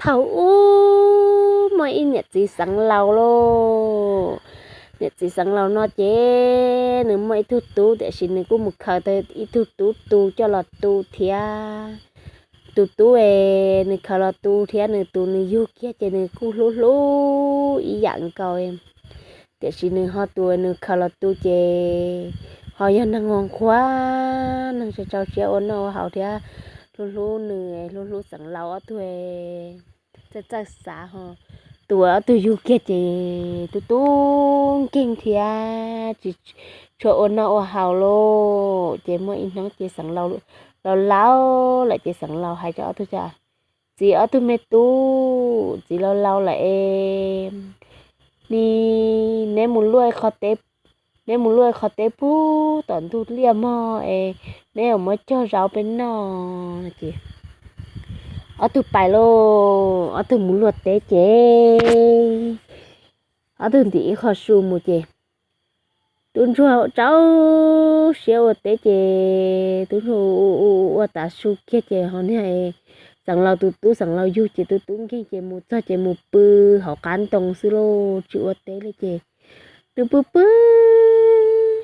Thaum ub muaj ib niam txiv xeev laus lauj. Niam txiv xeev laus no ces nws muaj ib tug tub, tiam sis nws kuj mus khaws tau ib tug tub tu coj los tu thiab. Tus tub es nws khaws los tu thiab, nws tus nws yug kiag ces nws kuj hlub hlub ib yam nkaus. Tiam sis nws ho tus nws khaws los tu ces ho yog neeg nquag nquag, neeg tsis txaus siab ua noj ua haus thiab, hlub hlub nws, hlub hlub xeev laus ob tug. Txawj txawj xav ho, tus ob tug yug kiag ces tub tub nkeeg thiab tsis tshua ua noj ua haus lauj. Ces muaj ib hnub ces xeev laus laus lawm ces xeev laus hais rau ob tug tias, txiv ob tug me tub, txiv laus laus lawm es, ni, neb mus luaj qhov teb, neb mus luaj qhov teb pug tom ntug liaj mog es neb yuav muab cog zaub peb noj. Ces ob tug pais lauj, ob tug mus luaj teb ces ob tug ntim ib qho su mus ces tub ntsuag txaus siab ua teb ces tub ntsuag ua tav su kiag ces ho niag xeev laus tus tub, xeev laus yug ces tub tub nkeeg ces mus txog ces mus pw hauv qab ntoo xwb lauj, tsis ua teb li ces nws pw pw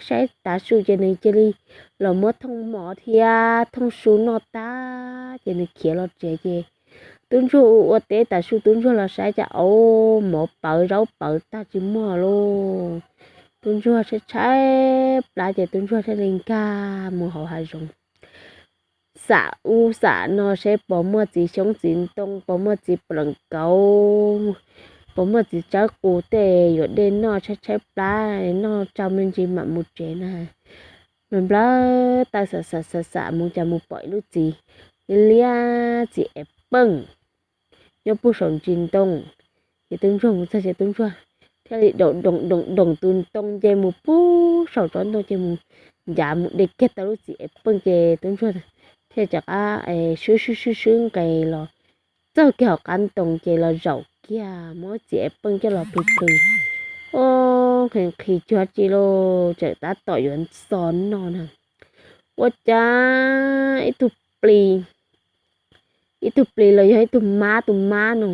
saib tav su ces nws cia li los muab thooj mov thiab thooj su noj tag ces nws khiav los tsev ces tub ntsuag ua ua teb tav su, tub ntsuag los saib cas au, mov pawv zaub pawv tag tsis muaj lauj. Tub ntsuag tshaib tshaib plab ces tub ntsuag thiaj li nkag mus hauv hav zoov xam ub xam no seb puas muaj txiv xyoob txiv ntoo, puas muaj txiv plees kauv, puas muaj txiv tsawb qus tej yuav de noj, tshaib tshaib plab noj tsau me ntsis mam mus tsev na. Nplawg nplawg taw xam xam xam xam mus cas mus pom ib lub txiv liab liab, txiv es peej nyob puag saum ntsis ntoo. Ces tub ntsuag mus txog ces tub ntsuag thiaj li doom doom doom doom tus ntoo nce mus puag saum tsob ntoo ces mus ncav mus de kiag tau lub txiv es peej ces tub ntsuag thiaj rov qab swb swb swb swb nqes los txog kiag hauv qab ntoo ces los zaum kiag muab txiv es peej coj los plhws plhws. Nqhis nqhis cuag tsi lauj, tseem tab tom yuav txo noj na, ua cas ib tug plis, ib tug plis los yog ib tug mab, tus mab no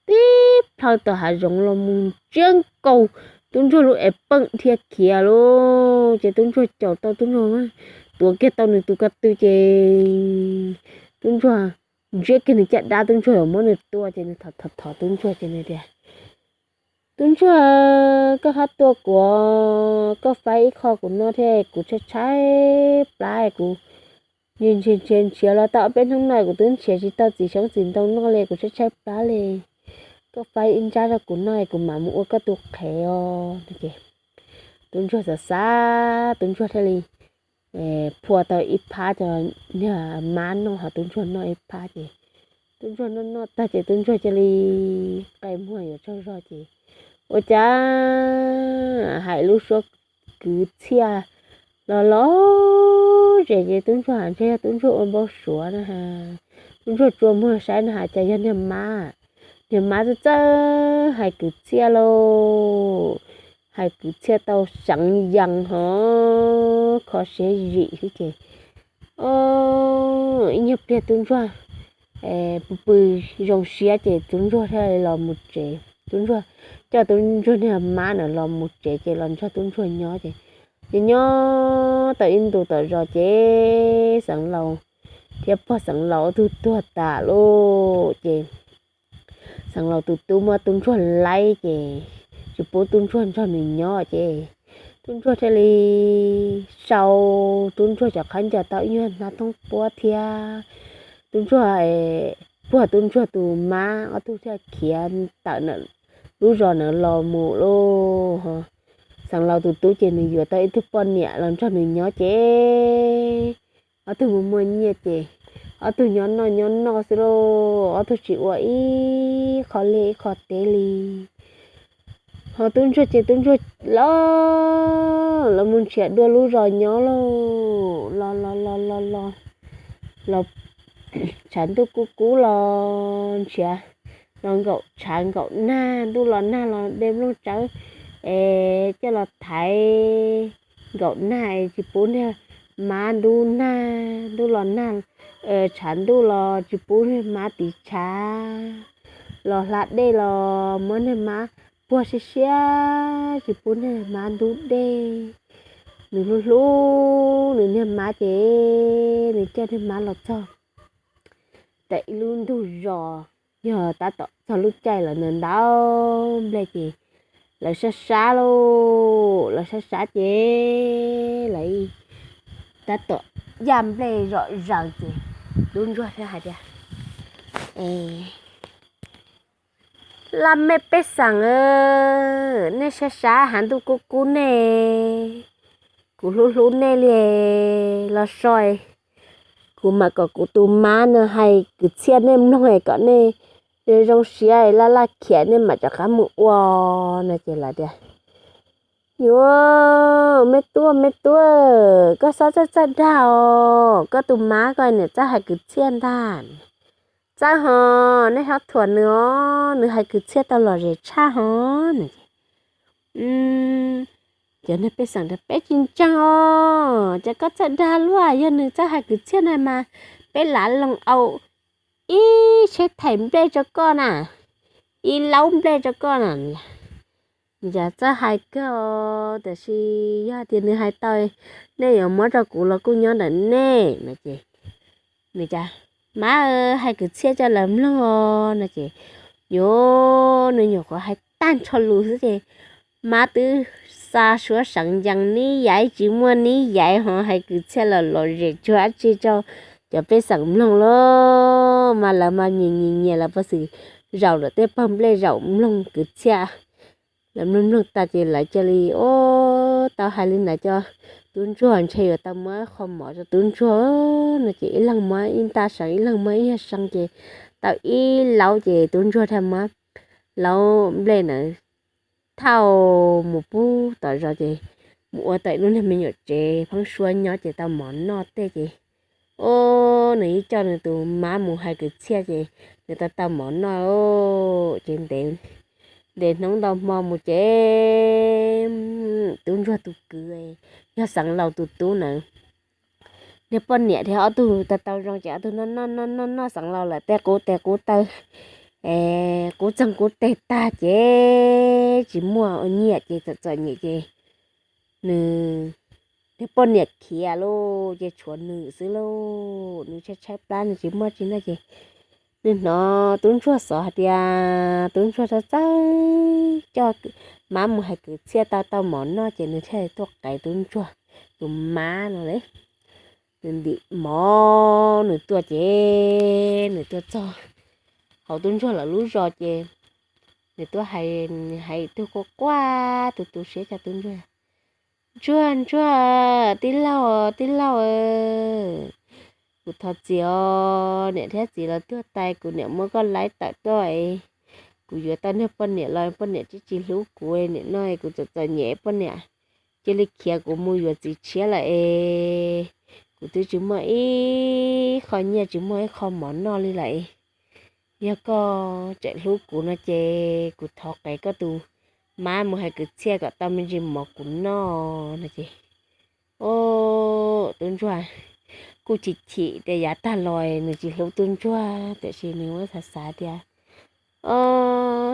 tib plhaw tom hav zoov los mus ntsiab nkaus tub ntsuag lub es peej dhia khiav lauj. Ces tub ntsuag caum tau, tub ntsuag tuav kiag tau nws tus ko tw ces tub ntsuag ntsiab kiag nws caj dab, tub ntsuag yuav muab nws tua ces nws thov thov thov tub ntsuag ces nws tias, tub ntsuag, koj hab tua kuv, koj faib ib qho kuv noj thiab, kuv tshaib tshaib plab, kuv nrhiav nrhiav nrhiav los tau ob peb hnub no kuv twb nrhiav tsis tau txiv xyoob txiv ntoo noj li, kuv tshaib tshaib plab li. Koj faib ib nrab rau kuv noj kuv mam mus ua koj tus qhev os. Tub ntsuag xav xav tub ntsuag thiaj li phua tau ib phab rau niag mab noj, ho tub ntsuag noj ib phab ces tub ntsuag noj noj tag ces tub ntsuag cia li qe muag yuav tsaug zog ces ua cas hais lub suab kwv txhiaj los los zes ces tub ntsuag hais ntshe yog tub ntsuag ua npau suav na. Tub ntsuag tsuas muag saib na has cas yog niag mab, niag mab txawj txawj hais kwv txhiaj lauj, hais kwv txhiaj tau seev yees ho kho siab zim xwb ces ib nyuag pliag tub ntsuag pw pw zoo siab ces tub ntsuag thiaj los mus tsev. Tub ntsuag coj tub ntsuag niag mab na los mus tsev ces los nrog tub ntsuag nyob ces nyob nyob tau ib ntus tom zos ces xeev laus thiab pog xeev laus ob tug tuag tas lauj ces xeev laus tus tub muab tub ntsuag laib ces tsis pub tub ntsuag nrog nws nyob ces tub ntsuag thiaj li sau tub ntsuag cov khaub ncaws tau ib nyuag hnab thoob puab thiab tub ntsuag puag tub ntsuag tus mab ob tug thiaj khiav tawm lub zos na los mus lauj. Xeev laus tus tub ces nws yuav tau ib tug poj niam los nrog nws nyob ces ob tug mus muaj nyiaj ces ob tug nyob noj nyob noj xwb lauj, ob tug tsis ua ib qho liaj ib qho teb li. Ho tub ntsuag ces tub ntsuag los los mus nrhiav dua lub zos nyob lauj, los los los los los los tshav ntuj kub kub los nrhiav, los nkaum tshav nkaum nag, ntuj los nag los de nplooj tsawb es coj los thaiv, nkaum nag es tsis pub niag mab ntub nag, ntuj los nag, tshav ntuj los tsis pub niag mab tiv tshav. los hla dej los muab niag mab puag siab siab tsis pub niag mab ntub dej. Nws hlub hlub nws niag mab ces nws coj niag mab los txog tam ib lub ntug zos, yog tab tom txog lub caij los ntau ntau nplej ces lawv sab sab lauj, lawv sab sab ces lawv tab tom yaj nplej zom zaws ces tub ntsuag thiaj hais tias, Laj mej pej xeem, nej sab sab hav ntuj kub kub nej, kuv hlub hlub nej li los so, kuv mam kom kuv tus mab no hais kwv txhiaj nej mloog es kom nej zoo siab laj laj khiav nej mam rov qab mus ua no ces lawv tias, Yuav, me tub me tub, koj xob txawj txawj dag os, koj tus mab koj niam txawj hais kwv txhiaj ntag. Txawj hos, nej xob thuam nws os, nws hais kwv txhiaj tau lom zem tshaj hos. Ces niag pej xeem tias, Peb tsis ntseeg os, ces koj txawj dag luaj, yog nws txawj hais kwv txhiaj na mas peb lav loo au ib tsheb thaim nplej rau koj na, ib laub nplej rau koj na. Cas txawj hais kawg os, tiam sis yog tias nws hais tau, nej yuav muab rau kuv los kuj nyob ntawm nej no ces nws cas, Mab hais kwv txhiaj coj lawv mloog os no ces, yuav, nws nyuam qhuav hais tag nrho lus xwb ces mab twb xa suab seev ncees nib yaiv tsis muaj nib yaiv hos hais kwv txhiaj los lom zem tsuag dab tsi rau cov pej xeem mloog lauj. Mas lawv mas nyias nyias nyias lawv puas xwm zaum lawm tej pawg nplej zaum mloog kwv txhiaj. Lawv mloog mloog tas ces lawv cia li, Ub, tau hais li ntawd cov tub ntsuag ntshe yuav tau muab qho mov rau tub ntsuag no ces ib leeg muab ib ntaj seev ib leeg muab ib nyuag seev ces tau ib laub ces tub ntsuag thiaj muab laub nplej ntawd thauj mus pub tom zos ces mus ua tau ib lub niag me nyuam tsev pheeb suab nyob ces tau mov noj tej ces, ub, nws ib coj nws tus mab mus hais kwv txhiaj ces nws tau tau mov noj ces ntev hnub ntau hmo mus ces tub ntsuag tus kwv, yog xeev laus tus tub ntawd, niag poj niam thiab ob tug tau tau zoo ces ob tug noj noj noj noj noj xeev laus lawm tej qub tes qub taw, qub txeeg qub teg tag ces tsis muaj ua nyiaj ces txom txom nyem ces nws, niag poj niam khiav lauj ces tshuav nws xwb lauj, nws tshaib tshaib plab nws tsis muaj tsi noj ces nws hnov tub ntsuag xov hais tias tub ntsuag txawj txawj coj mab mus hais kwv txhiaj tau tau mov noj ces nws thiaj tuaj qev tub ntsuag tus mab no li. Nws ntim mov nws tuaj ces nws tuaj txog hauv tub ntsuag lawv lub zos ces nws tuaj hais, hais tug quaj quaj tu tu siab cov tub ntsuag, Ntsuag ntsuag, tij laug tij laug, kuv thov txiv os, niam thiab txiv los tuag tas kuv niam muab koj laib tawm tuaj es kuv yuav tau niag poj niam los poj niam tsis tsis hlub kuv, nim no kuv txom txom nyem poj niam cia li khiav kuv mus yuav txiv tshiab lawm es kuv twb tsis muaj ib qho nyiaj tsis muaj ib qho mov noj li lawm es yog koj tseem hlub kuv no ces kuv thov qev koj tus mab mus hais kwv txhiaj kom tau me ntsis mov kuv noj no ces, o, tub ntsuag kuj chim chim tias yav tag los nws tsis hlub tub ntsuag tiam sis nws muab xav xav tias, o,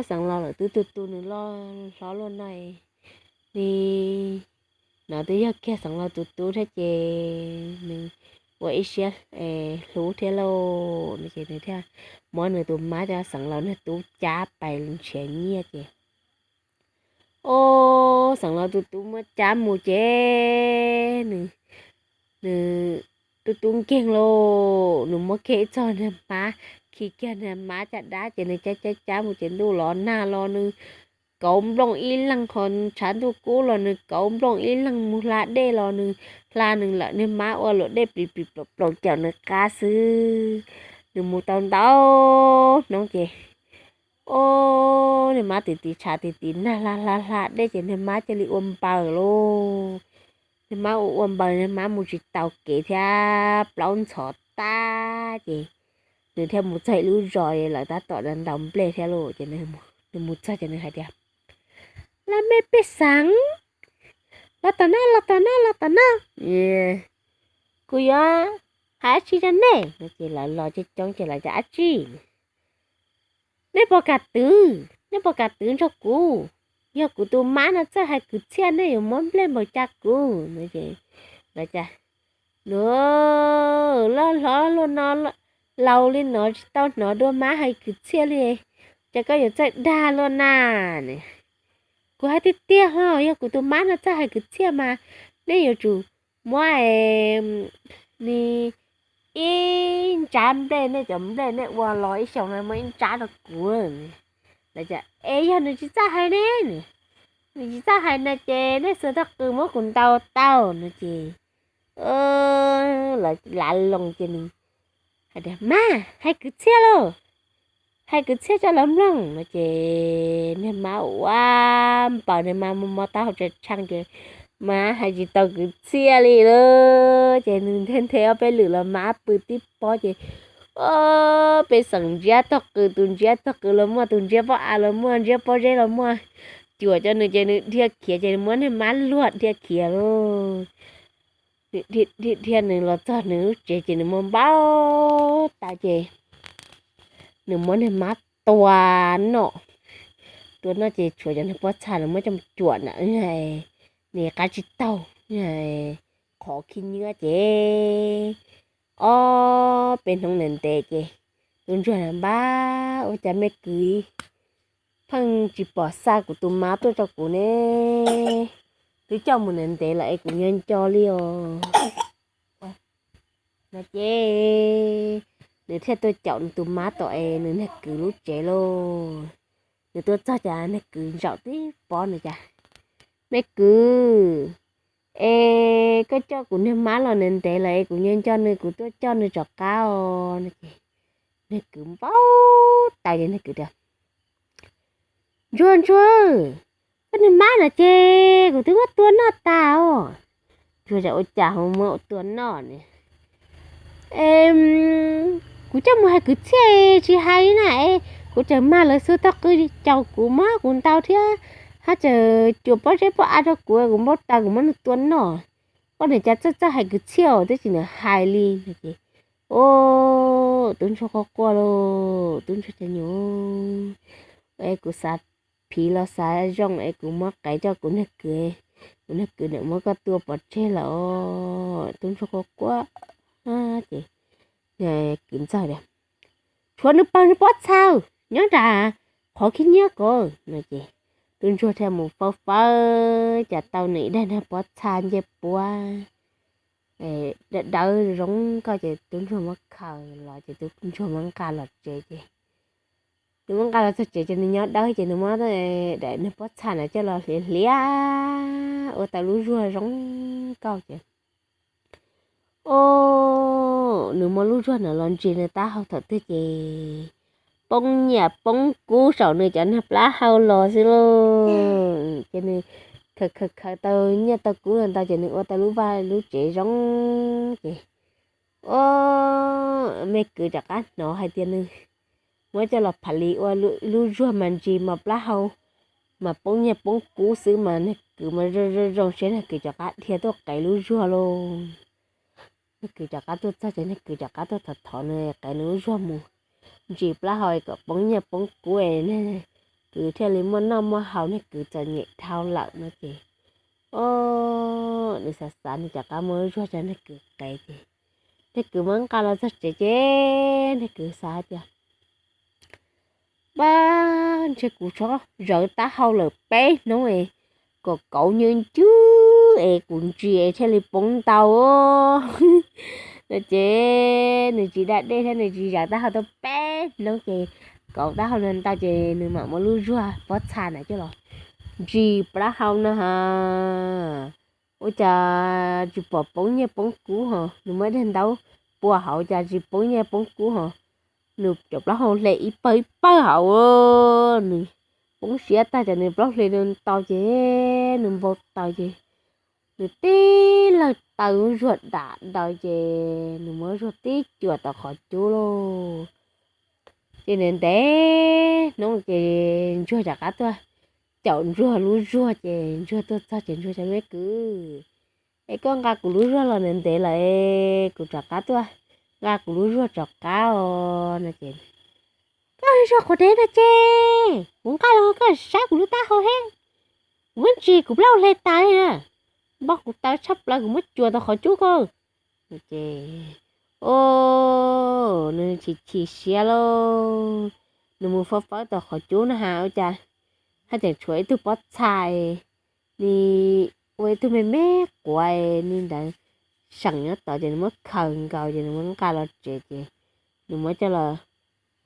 xeev laus lawm twb tu tu nws loj hlob luaj no, nws no twb yog kiag xeev laus tus tub thiab ces nws ua ib siab hlub thiab lauj no ces nws thiaj muab nws tus mab cov xeev laus niag tub cab pais nrhiav nyiaj ces, o, xeev laus tus tub muab cab mus ces nws, nws tub tub nkeeg lauj, nws muab kiag ib txog niag mab, khi kiag niag mab caj dab ces nws cab cab cab mus ces ntuj los nag los nws kauv nplooj ib leeg, qhov tshav ntuj kub los nws kauv nplooj ib leeg, mus hla dej los nws hla nws lawm, niag mab ua luam dej plis plis plaum plaum caum nws qab xwb. Nws mus tau ntau hnub ces, o, niag mab tiv tiv tshav tiv tiv nag hla hla hla dej ces niag mab cia li ua npaws lauj. Niag mab ua ua npaws, niag mab mus tsis taus kev thiab plaub ntxhov tag ces nws thiaj mus txog ib lub zos lawv tab tom ntaus nplej thiab lauj ces nws mus txog ces nws hais tias, Laj mej pej xeem, los tom no, los tom no, los tom no, kuv yuav hais dab tsi rau nej no ces lawv los coob coob ces lawv tias, Dab tsi? Nej puas kam twv, nej puas kam twv nrog kuv? Yog kuv tus mab no txawj hais kwv txhiaj nej yuav muab nplej npaum cas kuv no ces, Nws loj hlob luaj no, laus li no tsis tau hnov dua mab hais kwv txhiaj li, ces koj yuav txawj dag luaj na. Kuv hais tiag tiag ho, yog kuv tus mab no txawj hais kwv txhiaj mas nej yuav tsum muab ni ib nrab nplej, nej cov nplej nej ua los ib xyoos no muab ib nrab rau kuv. Es yog nws tsis txawj hais ne, nws tsis txawj hais na ces nej xuas tog qws muab kuv ntaus tau no ces lav loo ces nws hais tias, Mab, hais kwv txhiaj lauj, hais kwv txhiaj tso lawv mloog no ces niag mab ua npaws, niag mab muaj mob taub hau tshee tshee ces mab hais tsis tau kwv txhiaj li lauj. Ces nws nthe nthe ob peb lwm los mab pw tib pob ces ob peb xeem ntsiab tog qws, tus ntsiab tog qws los muaj, tus ntsiab pob av los muaj, ntsiab pob zeb los muaj, cuam cov nws ces nws dhia khiav ces nws muab niag mab luag dhia khiav lauj. Nws dhia dhia nws los txog nws lub tsev ces nws muab npau taws ces nws muab niag mab tua noj. Tua noj ces tshuav cov niag pob txha nws muab coj mus cuam na, nws qab tsis taug, qhov khib nyiab ces ob peb hnub ntev ntev ces tub ntsuag npab, Ua cas me kwv pheej tsis pom xa kuv tus mab tuaj rau kuv ne? Twb coj mus ntev ntev lawm es kuv nyob nco li os no ces nws thiaj tuaj caum nws tus mab tom es nws niag kwv lub tsev lauj. Nws tuaj txog cas niag kwv zaum tib pob nws cas, Me kwv, es koj coj kuv niag mab los ntev ntev lawm es kuv nyob nco nws, kuv tuaj coj nws rov qab os no ces niag kwv npau taws ces niag kwv tias, Ntsuag ntsuag, koj niag mab no ces kuv twb muab tua noj tas os. Ntsuag tias, Ua cas ho muab tua noj ne? Kuv coj mus hais kwv txhiaj tsis hais na, kuv tseem mag lawv xuas tog qws caum kuv, muab kuv ntaus thiab, hab tseem cuam pob zeb pob av rau kuv, kuv npau taws kuv muab nws tua noj. Koj niag cas txawj txawj hais kwv txhiaj os, twb tsis nws hais li no ces, o, tub ntsuag quaj quaj lauj, tub ntsuag tias, Nyuam, es kuv xav phiv los xav zoo es kuv muab qev coj kuv niag kwv, kuv niag kwv niam muab koj tua pov tseg lawm os. Tub ntsuag quaj quaj ces kwv ntxawg tias, Tshuav nws pawg nws pob txha nyob nram qhov khib nyiab ko no ces tub ntsuag thiaj mus fawb fawb cas tau nws ib daim niag pob txha ncej puab dawb dawb zoo nkauj ces tub ntsuag muab khaws los ces tub ntsuag muab nqa los tsev ces nws muab nqa los txog tsev ces nws nyob dawb ces nws muab daim niag pob txha na coj los hliav hliav ua tau lub zuag zoo nkauj ces o, nws muab lub zuag na los ntsis nws taub hau thaum twg ces poob nyiaj poob kub saum nws cov niag plab hau los xwb lauj. Ces nws khaws khaws khaws tau nyiaj tau kub los ntau ces nws ua tau lub vaj lub tsev zoo ces o, me kwv rov qab hnov hais tias nws muab coj los pham li ua lub zuag mas ntsis mas plab hau mas poob nyiaj poob kub xwb mas niag kwv mas zoo zoo zoo siab, niag kwv rov qab dhia tuaj qev lub zuag lauj. Niag kwv rov qab tuaj txog ces niag kwv rov qab tuaj thov thov nws qev nws lub zuag mus ntsis plab hau kom poob nyiaj poob kub es niag kwv thiaj li muaj noj muaj haus, niag kwv txom nyem dhau lawm no ces o, nws xav xav nws rov qab muab lub zuag rau niag kwv qev ces niag kwv muab nqa los txog tsev ces niag kwv xav tias, Pab, ntshe kuv txhob zawv taub hau lawm peb hnub es kom kauv ncu ncwb es kuv ntsis es thiaj li poob ntau no ces nws tsis da dej thiab nws tsis zawv taub hau tau peb hnub ces kauv taub hau no ntau ces nws mam muab lub zuag pob txha na coj los ntsis plab hau no ha. Ua cas tsis pom poob nyiaj poob kub ho, nws muab daim ntaub pua hauv cas tsis poob nyiaj poob kub ho. Nws cov plaub hau hle ib pawg ib pawg hauv, nws poob siab tag ces nws plaub hle ntau ces nws npau taws ces nws tib lawg taw lub zuag dam daws ces nws muab zuag tib cuam tom qhov cub lauj. Ces ntev ntev hnub ces ntsuag rov qab tuaj caum ntsuag lub zuag ces ntsuag tuaj txog ces ntsuag tias, Me kwv, es koj nqa kuv lub zuag los ntev ntev lawm es kuv rov qab tuaj nqa kuv lub zuag rov qab os no ces, Koj Nws zog qhuav dev no ces kuv nqa los koj saib kuv lub taub hau thiab, kuv muab ntsis kuv plaub hle tas li na, npau kuv tawv tshaj plaws kuv muab cuam tau qhov cub ko. Ces, o, nws chim chim siab lauj, nws mus fawb fawb tau qhov cub no ha ua cas haj tseem tshuav ib tug pob txha ni, ua ib tug me me quav ni ntawd seem nyob tod ces nws muab khaws nkaus ces nws muab nqa los tsev ces nws muab coj los,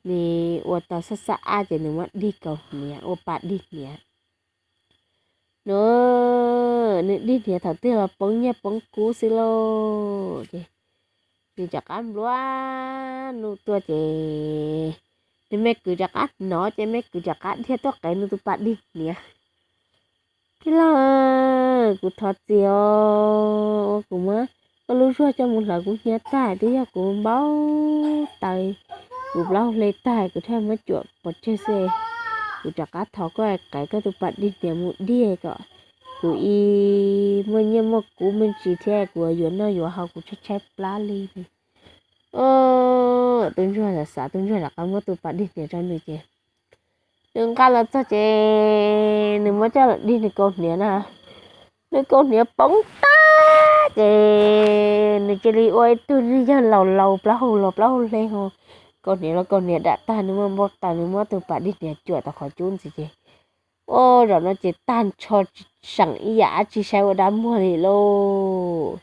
nws ua tau xab xab ab ces nws muab dig kaus hniav ua pa dig hniav. Nws, nws dig hniav thaum twg los poob nyiaj poob kub xwb lauj. Ces nws rov qab nplua nuj tuaj ces nws me kwv rov qab hnov ces me kwv rov qab dhia tuaj qev nws tus pas dig hniav. Tij laug, kuv thov txim os, ua kuv muab koj lub zuag coj mus hlawv kuv hniav tag, twb yog kuv npau taws, kuv plaub hle tag kuv thiaj muab cuam pov tseg xwb. Kuv rov qab thov koj qev koj tus pas dig hniav mus dig kom kuv ib muaj nyiaj muaj kub me ntsis thiab kuv yuav noj yuav haus kuv tshaib tshaib plab li. Tub ntsuag xav xav, tub ntsuag rov qab muab tus pas dig hniav rau nws ces nws nqa los txog ces nws muab coj los dig nws kaus hniav na. Nws kaus hniav poob tag ces nws cia li ua ib tug neeg yawg laus laus plaub hau los plaub hau hle ho. Kaus hniav los kaus hniav dam tag, nws muab npau taws, nws muab tus pas dig hniav cuam tau qhov cub ntxiv ces, o, zaum no ces tag nrho, tsis seem ib yam dab tsi saib ua dab muag li lauj.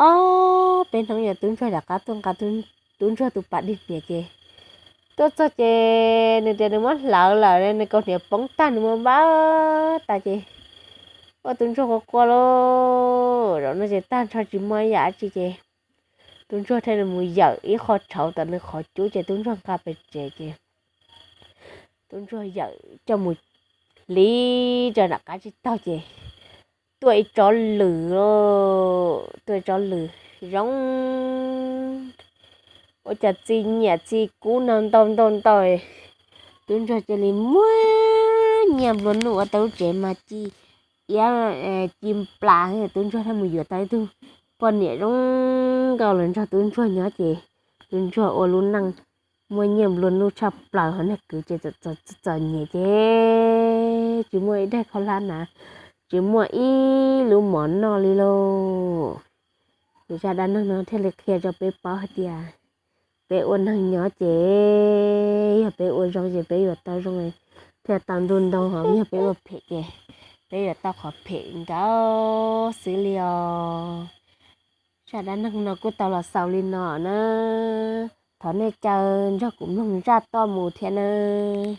Ob peb hnub yog tub ntsuag rov qab tuaj nqa tub ntsuag tus pas dig hniav ces tuaj txog ces nws tias nws muab hlawv lawm, nws kaus hniav poob tag nws muab npau tas ces, ua tub ntsuag quaj quaj lauj. Zaum no ces tag nrho tsis muaj ib yam dab tsi ces tub ntsuag thiaj li mus yawm ib qho tshauv tom nws qhov cub ces tub ntsuag nqa pes tsev ces tub ntsuag yawm coj mus hliv rau nram qab tsib taug ces tuaj ib tsob lws, tuaj ib tsob lws zoo, ua cas txi nyiam txi kub no ntau ntau ntau. Tub ntsuag cia li muaj nyiaj nplua nuj ua tau lub tsev mas ci iab ci nplas. Tub ntsuag thiaj mus yuav tau ib tug poj niam zoo nkauj los nrog tub ntsuag nyob ces tub ntsuag ua lub neej muaj nyiaj nplua nuj tshaj plaws, ho nws kwv ces txom txom nyem ces tsis muaj ib daig khaub hlab hnav, tsis muaj ib lub mov noj li lauj. Ces zaj dab neeg no thiaj li qhia rau peb paub hais tias peb ua neeg nyob ces yog peb ua zoo ces peb yuav tau zoo, thiaj tau ntuj ntoo, ho yog peb ua phem ces peb yuav tau qhov phem nkaus xwb li os. Zaj dab neeg no kuj tau los xaus li no na. Thov nej caw nrog kuv mloog zaj tuaj mus thiab nawb.